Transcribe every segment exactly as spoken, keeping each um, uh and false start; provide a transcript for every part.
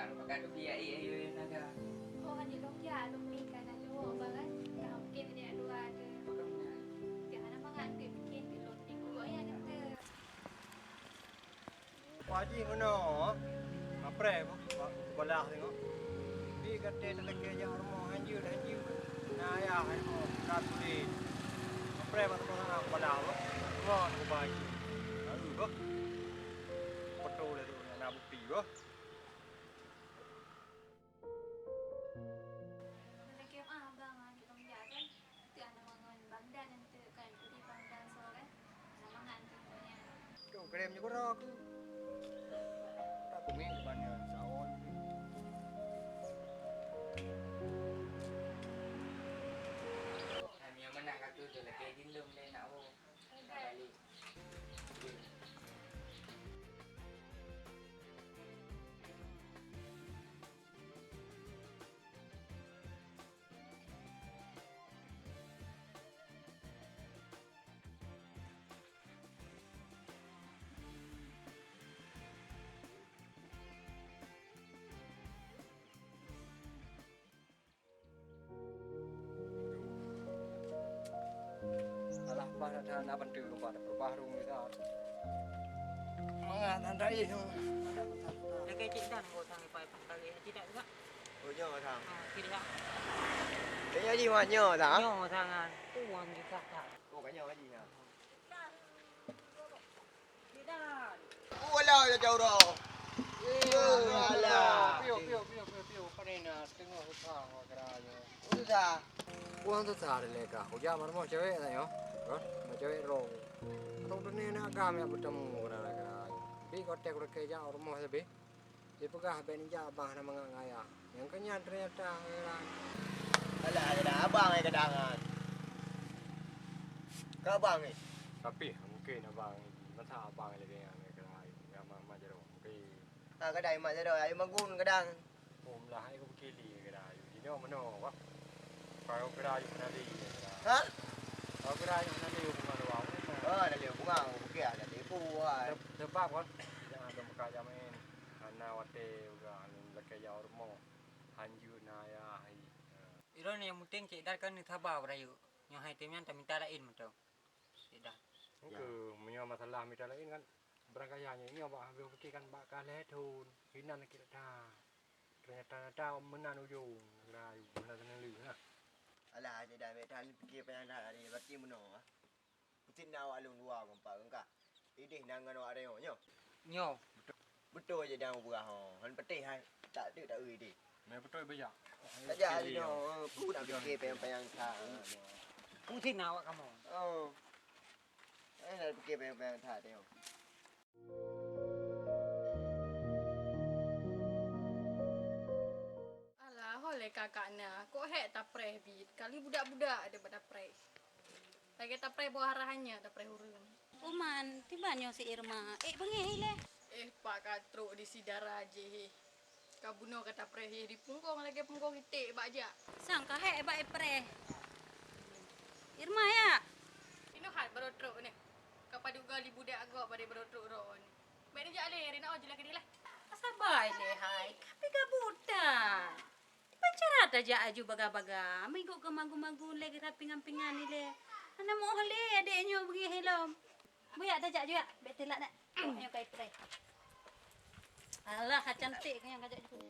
Pakat dupi ai ayo naga. Oh, hanya lom ya, lom ni kan ada orang kan. Ka mungkin dia dua ada. Bukan benar. Dia hana mangat dia bikin dia lom ni guru ya nanti. Pak Haji meunoe, apreh, ba-, balah tengok. Bi gata talakée jak rumoh hanjeuet-hanjeuet. Na ayah hai boh, na sulet. Apreh bak teumpat sana balah boh. Ngon ku Pak Haji. Lalu boh. Beutôi lah tu, na bukti boh. Lagèe meuah abang, ah, di Bang Jak kan? Teuh hana mangat Bang Dan, teuh kan, jadi Bang Dan soe kan? Hana mangat teuh nyan. Tu, krem je gura aku. Tak kumik banyak saon. Kami yang menang kat tu, tu lagi dindum dia nak, oh. Balik. Alah, bah that hana bantu lupa ada perubahan rumah kita. Mangat hana ih. Dia kayak cik Dan kau sang ipai pangkali tidak juga. Oh, nyoe sang. Ha, tidak. Kayaknya di mana nyoe sang? Nyoe sangan. Tuan di kata. Oh, kayaknya di sana. Walah, ya jauh dah. Walah. Piu, piu, piu, piu, piu. Pane na tengok susah wa geura nyoe. Susah. Wah, susah dilèe kah. Kujak marumoh cewek tah nyoe. Kan? Cewek rong. Atau dunia nak agam ya bertemu kena geura. Bi kotek kotek jak rumoh tapi. Dipeugah bèk neujak abang hana mangat ngon ayah. Nyang keu nyan teunyata ngiran. Alah, alah, abang ai kadang nyan. Ka abang ai. Tapi mungken abang ai, masa abang ai lagèe nyan, ai kadang ai, ngon mak, mak jaroe. Mungken. Ha, kadang ai mak jaroe, ai magun kadang. Oh, meulah ai keu bukili kadang ai. Jinoe meunoe, wah. Kalau kadang ai meunan lé, kadang. Ha? Kalau kadang ai meunan lé, bunga doang. Oh, ada lé bunga, oke, ada lé buah. Teu-, teubab kan? Jangan ada muka jamin. Hana watèe uroe nyan lakèe jak rumoh. Hanjeuet na ayah hai. Droeneuh nyang penting cit that kan neusaba beurayeuk. Nyoe hai tem nyan tamita laén mantong. Cit that. Engkeu, meunyoe masalah mita laén kan, barangkaya nyoe, nyoe bak habéh pike kan bak ka lhèe thon. Hinan lakèe that. Teunyata-nyata meunan ujong, rayeuk meunan teuneuleuk nah. Alah, cit that, mita pike panyang that, berarti meunoe, ah. Meusti na awak lôn dua kompak, engka. Idéh na ngon awak rayeuk nyoe. Nyoe. Beutôi je dang ubeurah ho. Han patéh hai. Tak deuk tak eu idéh. Meubeutôi beujak. Tajak sinoe. Peue nak pike panyang-panyang that. Meusti na awak kamoe. Oh. Eh, nak pike panyang-panyang that nyoe. Alah, ho lé kakak na. Kok hék tapreh bit. Kali budak-budak ada bak tapreh. Lagèe tapreh boh arahan nyan, tapreh ureueng. Uman, tiba nyoe si Irma. Eh, beungéh ilèe. Eh, pak ka trok di si dara jih. Ka bunoe ka tapreh jih di punggong lagèe punggong iték bak jak. Sang ka hék bak ipreh. Irma ya? Inoe hat baru trok nyoe. Ka padub gali budak gob bak baru trok droe nyoe. Bèk neujak lé, Rina, oh, jeulaih keudeh lah. Sabai lé hai, ka pi gabutan. Kiban cara tajak aju baga-baga, meuigot keu magun-magun lé geura pingan-pingan ilèe. Hana meu'oh lé adék nyoe beungéh ilom. Bujak tajak jujak, bèk teulat dak. Nyoe ka ipreh. Alah, ka cantik nyang kajak jukut.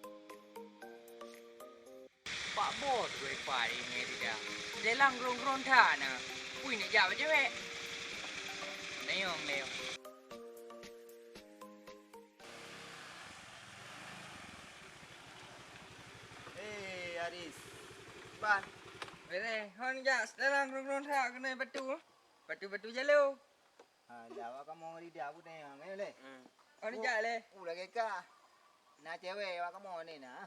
Pak bos gue pai ngai tidak. Lelang grong-grong that na. Pui nak jak bak cewek. Leong, leong. Eh, Aris. Ban. Bere, hon jak sedalam rung-rung that keunoe batu. Batu-batu jalo. Ha, dah awak kamoe ngon lidah aku tengok, ngan leh. Hmm. Hon jak leh. Uh, lagèe ka. Na cewek awak kamoe ni na.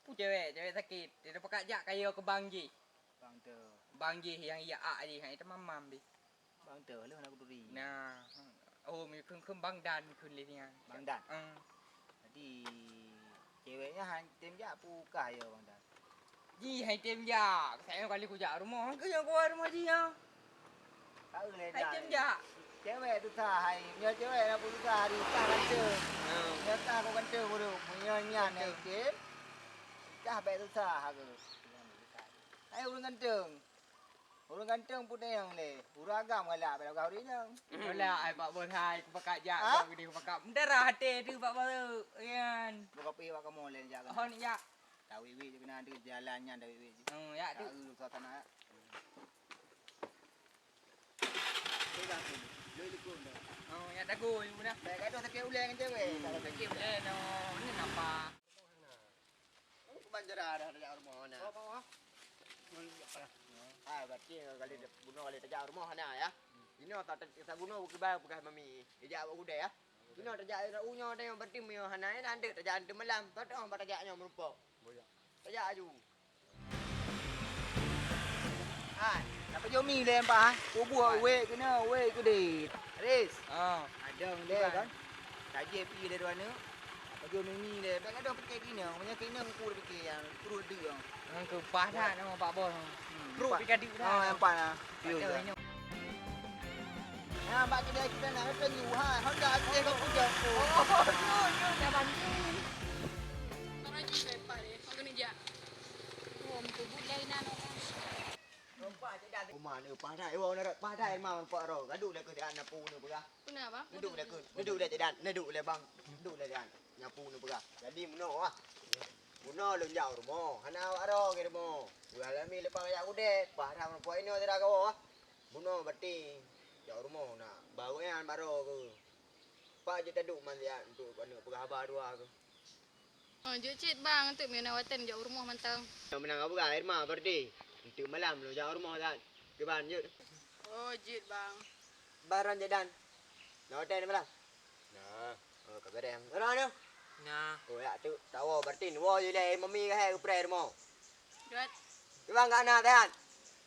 Pu cewek, cewek sakét. Dia pakat jak kayo keu bang jih. Bang tu. Bang jih nyang iya ak jih, hai teumam-mam deh. Bang teuh lheueh na kuturi. Nah, oh, mi kheun-kheun Bang Dan kheun lé nyan. Bang Dan? Hmm. Jadi, cewek nyan han tem jak pu kah ya Bang Dan? Ji, han tem jak. Saya kali kujak rumoh, han keu nyang kuat rumoh ji ya. Tahu leh. Han tem jak. Cewek susah hai. Nyoe cewek na pun susah, susah ganteng. Hmm. Nyoe susah kok ganteng ureueng. Meunyoe nyan Ganteng. Nyan cit, susah bèk susah aku. Hai ureueng ganteng. Ureueng ganteng putih nyang lé. Ureueng agam galak bèk lagak ureueng nyang. Galak ai Pak Bos hai, kupakat jak Ha? kau gede kupakat. Mendarah até tu Pak Bos. Yan. Buka pi wak kamoe lé jak. Oh ni jak. Tawiwi je kena ada jalan nyan tawiwi je. Hmm, ya tu. Tahu suasana. Pegang tu. Jom ikut dah. Oh, ya dagu you dah. Baik gaduh sakit uleng ngan cewek. Hmm, Kalau sakit uleng no. Ni napa? Aku kebanjara dah tajak rumoh na. Apa, apa? Ah, berarti kali bunoe kali tajak rumoh na ya. Inoe tak tak bunoe kibai peugah mami. Dijak awak gudai ya. Inoe tajak u nyoe tayong berarti meunyoe hana na deuk tajak anteuk malam. Toh bak tajak nyoe meurumpok. Boyak. Tajak aju. Hai, tapajoh mi lé bah. Kubuah wék keunoe, wék keudeh. Ris. Ah. Adong deh kan. Tajé pi lé dua aneuk. Tapajoh mi mi lé. Bèk gadôh pike keunoe. Meunyoe keunoe ku pike nyang turut deuk. Nang keu pah that nama Pak Bos. Bro, pika di udah. Oh, nampak lah. Pion Ada dah. Ini. Ha, bak kedai kita nak kata ni, ha, Honda tu dia kau puja. Oh, yo, yo, dah bantu. Orang jin lepas deh, orang kena jak. Oh, muka but lain nak nak. Rumah ni, padai, wah, nak padai, mah, nampak roh. Gaduh dah ke dia, nak pun, ni, pula. Kenapa? Duduk dah ke, duduk dah, Cedan. Duduk dah, bang. Duduk dah, Cedan. Nyapu ni peugah. Jadi meunoe ah. Meunoe lôn jak u rumoh, hana awak droe ke rumoh. Peugah lami leupah jak udeb, paih dah meureumpok inoe sira kawoe ah. Meunoe batin jak u rumoh na. Baru nyan baroe keuh. Pat jeuet taduek man siat untuk aneuk peugah haba dua keuh. Oh, jeuet cit bang, untuk meunyoe na watèe jak u rumoh mantong. Meunang ka peugah Irma berarti. Untuk malam lôn jak u rumoh siat. Kiban jeuet. Oh, jeuet bang. Baron jadan. Na watèe ni malam. Nah, oh, ka beureh. Ora nyoe? Nah. Oh, yak tu. Tawoe berarti woe je lé mami ka hai upreh rumoh. Dot. Iban ka na sehat?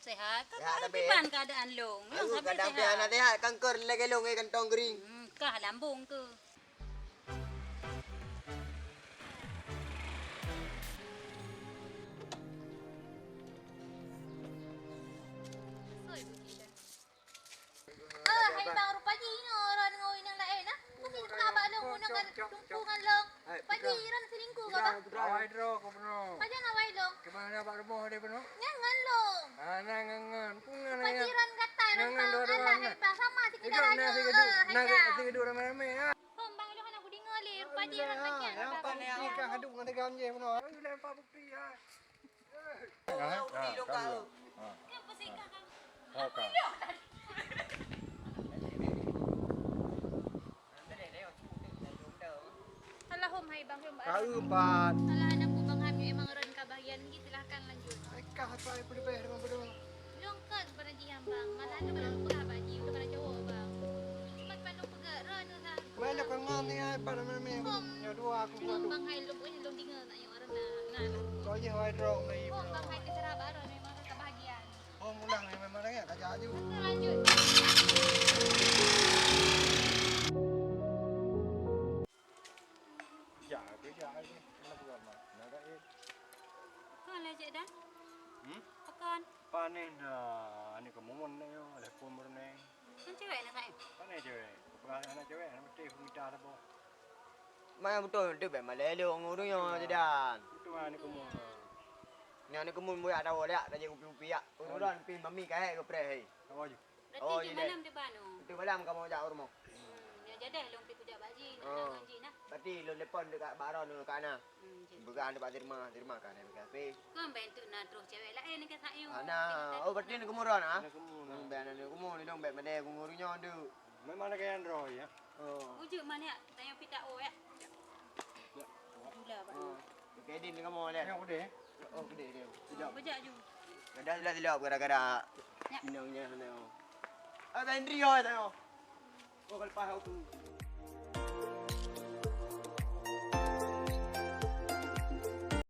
Sehat. Sehat tapi, eh? Iban keadaan long. Long Aku sampai kadang sehat. Pih hana sehat, kanker lagèe long, eh, kantong kering. Hmm, kah lambung ke? Soe ibu kita? Eh, hai bang, rupa jih nyoe ron ngon inong laén, ah. Mesti teuka bak long, guna ngon dumpu ngon long. Rupa jih ron selingkuh ke, bang? Awai droe kau peunoh. Pajan awai long? Kemana bak rumoh dia peunoh? Nyan ngon long. Ah, na ngon ngon. Rupa jih ron gatai, ron bang. Alah, hai bang, sama sikit darah nyoe. Eh, hai bang. Sikit ramai-ramai, ah. Hom bang, long hana kudeungoe lé. Rupa jih ron pajan. Nampak ni, ah. Ikan haduk ngon tegam je peunoh. Ayo, lempar bukti, ah. Ha? Ha, ka dulu. Ha. Ha, ka. Alah, hom hai bang, hom. Ka empat. Alah, aneuk bang Hamid emang ron ka bahagian lagi, silakan lanjut. Ai kah apa ai peudebeh dengan bodoh. Long kan sebenarnya jih bang, malah tu pada lupa bagi, udah pada jawab bang. Cuma pada peugah ron tu lah. Mana kau ngam ni ai pada mana ni? Hom. Ya dua aku. Hom bang hai long, eh, long dengar nak Kau jih wai drop lagi. Oh, bang hai terserah baru memang rasa bahagia. Oh, mudah ni memang lagi kerja aju. Kita lanjut. Ya, kerja lagi. Mana buat mak? Nak tak eh? Kau lah cik dah. Hmm? Akan. Panen dah. Ni kemumun ni yo. Ada pun berni. Kan cewek nak kain. Panen cewek. Bukan anak cewek, anak betul pun kita ada boh. Maya beutôi tu bèk malèe lôn ureueng nyoe jadan. Beutôi aneuk keumuen. Nyan aneuk keumuen buyak tawoe lé, tajak kupi-kupi yak. Ureueng pih mami kahek geupreh hai. Tawoe ju. Berarti Oh, di jadi. Malam di Bano. Di malam kamoe jak u rumoh. Hmm, ya jadi lôn pi kujak bak jih, nak Oh. Ngon jih nah. Berarti lôn telepon dekat Baro nyoe ka na. Hmm, jadi. Bukan dekat Derma, Derma kan ada kafe. Kan bantu na terus cewek lain ke sayang. Ana, oh berarti aneuk keumuen ah. Aneuk keumuen. Hmm, bèk aneuk keumuen, lôn bèk malèe ureueng nyoe tu. Memang ada kayan roh ya. Oh. Ujuk mana ya? Tanya pita oh ya. Ya. Gula, Pak. Oh. Oke, din kamu ada. Yang udah. Oh, gede dia. Sejak. Bejak ju. Dah, dah, dah, gara-gara Ya. Minumnya sana. Ah, Henry oh, tengok. Oh, kalau paham tu.